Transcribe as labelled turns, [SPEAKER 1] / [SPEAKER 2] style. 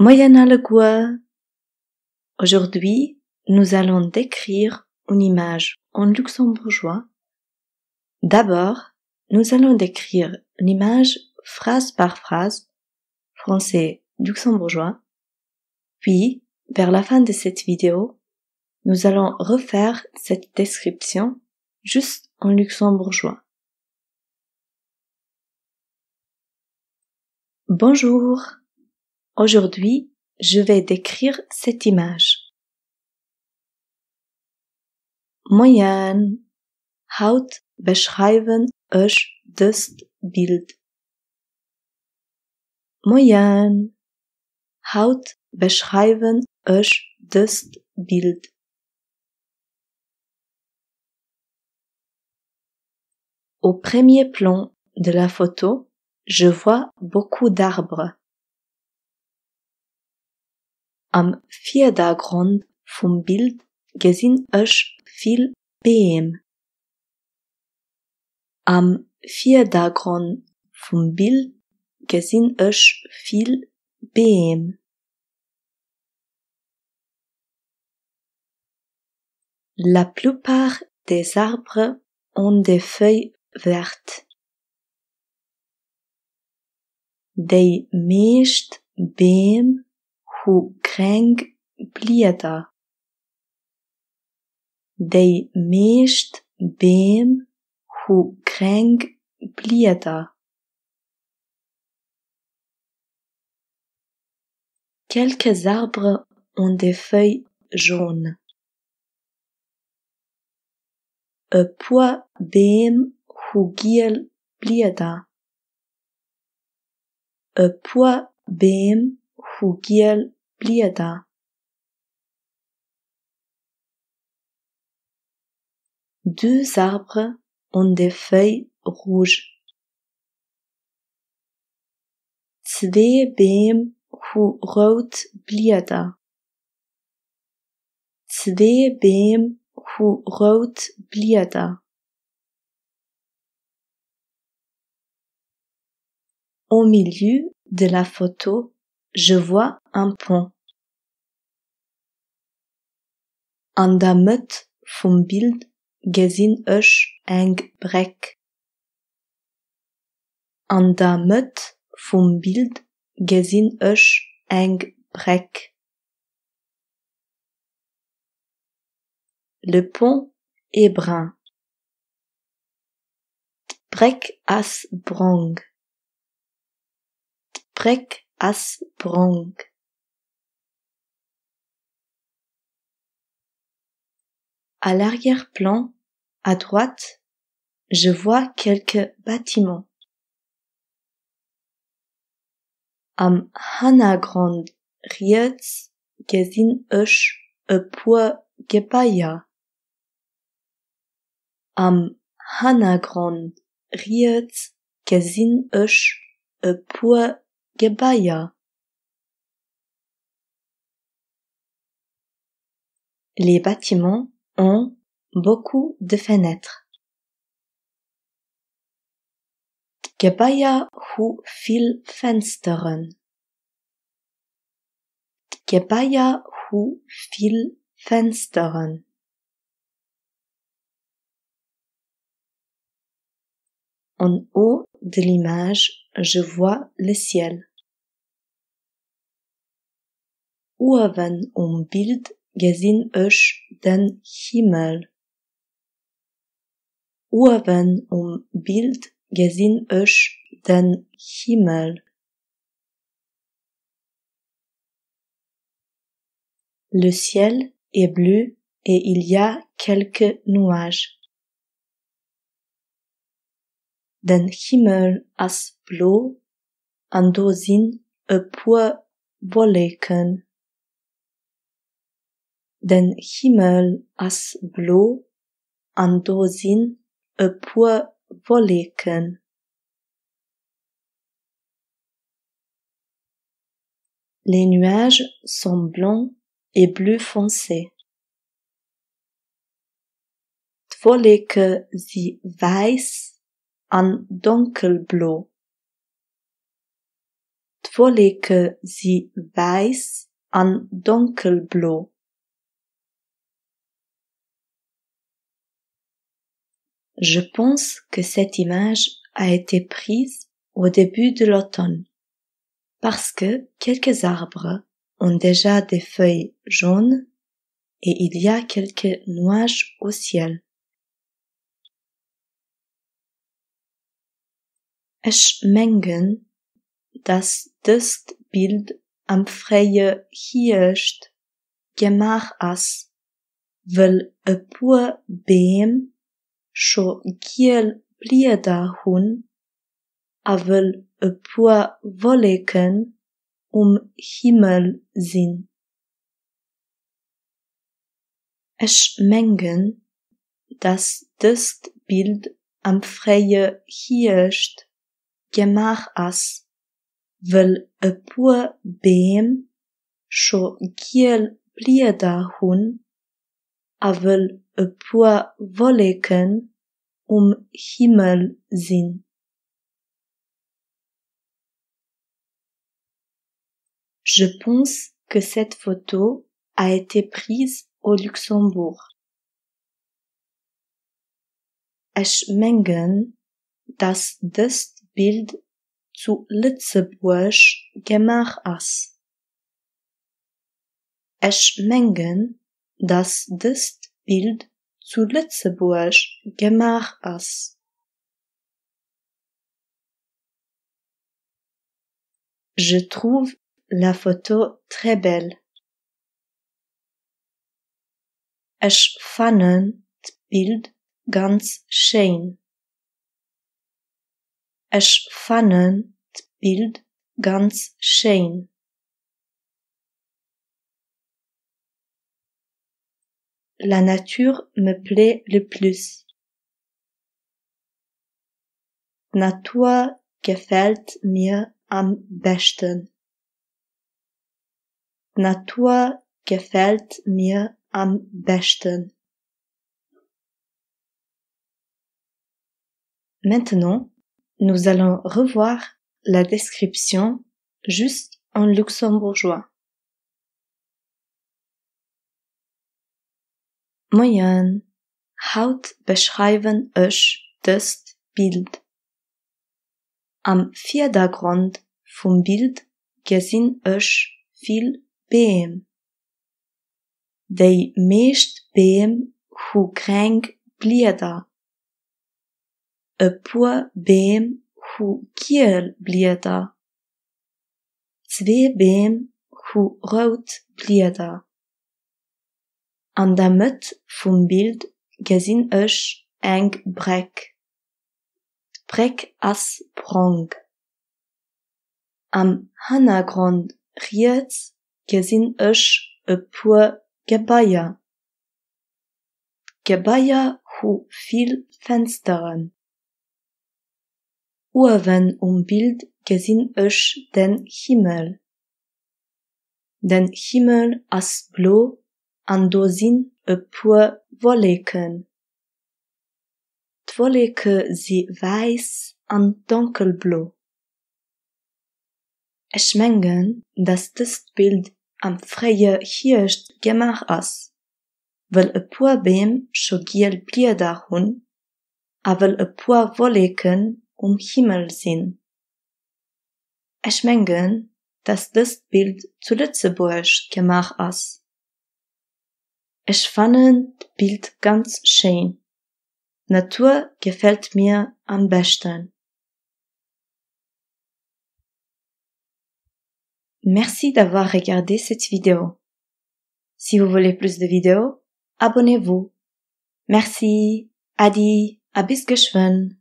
[SPEAKER 1] Moien alleguer! Aujourd'hui, nous allons décrire une image en luxembourgeois. D'abord, nous allons décrire l'image phrase par phrase, français luxembourgeois. Puis, vers la fin de cette vidéo, nous allons refaire cette description juste en luxembourgeois. Bonjour! Aujourd'hui, je vais décrire cette image. Moien, haut beschreiwen ech dëst Bild. Moien, haut beschreiwen ech dëst Bild. Au premier plan de la photo, je vois beaucoup d'arbres. Am Virdergrond vum Bild gesinn ech vill Beem. Am Virdergrond vum Bild gesinn ech vill Beem. La plupart des arbres ont des feuilles vertes. Déi meescht Beem hu gréng Blieder. Déi meescht Beem hu gréng Blieder. Quelques arbres ont des feuilles jaunes. E puer Beem hu giel Blieder. E puer Beem hu giel Blieder. Deux arbres ont des feuilles rouges. Zwee Beem hu rout Blieder. Zwee Beem hu rout Blieder. Au milieu de la photo, je vois un pont. An der Mëtt vum Bild gesinn ech eng Bréck. An der Mëtt vum Bild gesinn ech eng Bréck. Le pont est brun. D'Bréck ass brong. D'Bréck ass brong. À l'arrière-plan, à droite, je vois quelques bâtiments. Am Hannergrond riets gesinn ech e puer Gebaier. Am Hannergrond riets gesinn ech e puer Gebaier. Les bâtiments ont beaucoup de fenêtres. D'Gebaier hu vill Fënsteren. D'Gebaier hu vill Fënsteren. En haut de l'image, je vois le ciel. Uewen um Bild gesinn ech den Himmel. Uewen um Bild gesinn ech den Himmel. Le ciel est bleu et il y a quelques nuages. Den Himmel ass blo an do sinn e puer Wolleken. Den Himmel ass blo an do sinn e puer Wolleken. Les nuages sont blancs et bleu foncé. D'Wolleke si wäiss an donkelblo. D'Wolleke si wäiss an donkelblo. Je pense que cette image a été prise au début de l'automne, parce que quelques arbres ont déjà des feuilles jaunes et il y a quelques nuages au ciel. Ech mengen, dass dëst Bild am fréie Hierscht gemaach ass, wëll e puer Beem scho giel Blieder hunn a wëll e puer Wolleken um Himmel sinn. Ech mengen, dass dëst Bild am fréie Hierscht gemaach ass, wëll e puer Beem scho giel Blieder hunn a wëll e puer Wolleken um Himmel sinn. Je pense que cette photo a été prise au Luxembourg. Ech mengen, dass dëst Bild zu Lëtzebuerg gemaach ass. Ech mengen, dass dëst Bild zu Lëtzebuerg gemaach ass. Je trouve la photo très belle. Ech fannen d'Bild ganz schéin. Ech fannen d'Bild ganz schéin. La nature me plaît le plus. D'Natur gefält mir am beschten. D'Natur gefält mir am beschten. Maintenant, nous allons revoir la description juste en luxembourgeois. Moien, haut beschreiwen ech dëst Bild. Am Virdergrond vum Bild gesinn ech vill Beem. Déi meescht Beem hu gréng Blieder. E puer Beem hu giel Blieder. Zwee Beem hu rout Blieder. An der Mëtt vum Bild gesinn ech eng Bréck. D'Bréck ass brong. Am Hannergrond riets gesinn ech e puer Gebaier. D'Gebaier hu vill Fensteren. Uewen um Bild gesinn ech den Himmel. Den Himmel ass blo an do sinn e puer Wolleken. D'Wolleke si wäiss an donkelblo. Ech mengen, dass dëst Bild am fréie Hierscht gemaach ass, wëll e puer Beem scho giel Blieder hunn a wëll e puer Wolleken um Himmel sinn. Ech mengen, dass dëst Bild zu Lëtzebuerg gemaach ass. Ech fannen d'Bild ganz schéin. D'Natur gefält mir am beschten. Merci d'avoir regardé cette vidéo. Si vous voulez plus de vidéos, abonnez-vous. Merci, Adi, a bis geschwënn.